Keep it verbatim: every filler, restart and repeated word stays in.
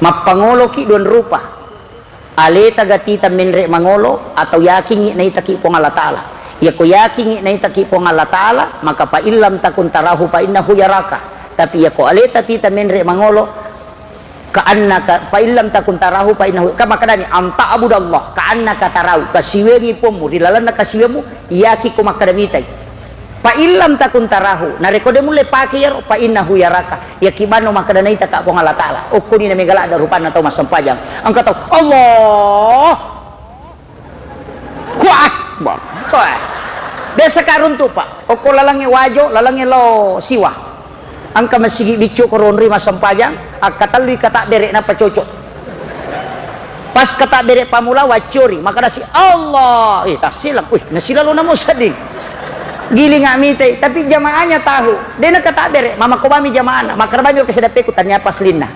Mappangoloki dua rupa. Aleta gatita menre mangolo atau yakingngi naitaki Puang Allah Ta'ala. Iyako yakingngi naitaki Puang Allah Ta'ala, maka fa illam takun tarahu fa innahu yaraka. Tapi iyako aleta tita menre mangolo, ka annaka, fa illam takun tarahu fa innahu, ka makkedami, "Anta abudallah, ka annaka tarahu," kasiwengi Puangmu, ri lalenna kasiwengmu, iyaki ko makkeda mitai. Fa illam takun tarahu, narekko de mulle pake iyaro, fa innahu yaraka, iyaki banno makkeda naitaka Puang Allah Ta'ala, okkoni na mega ladde rupanna tau massempajang, engka tau, "Allah, Allahu Akbar." Wah. Biasa ka runtu, Pak, okko lalengnge Wajo, lalengnge lao Siwa. Engka masigi biccu ko ronri massempajang, akkatellui katabbere nappa cocok. Pas katabbere pamula waccori, makkedasi, "Allah, eh, tassilang." Wih, nasilalona mo sedding. Gilinga mitai, tapi jamaahnya tahu. De nakatabbere, mama ko bami jamaahna, makkeda bami oke sedappeku, tania paslinna.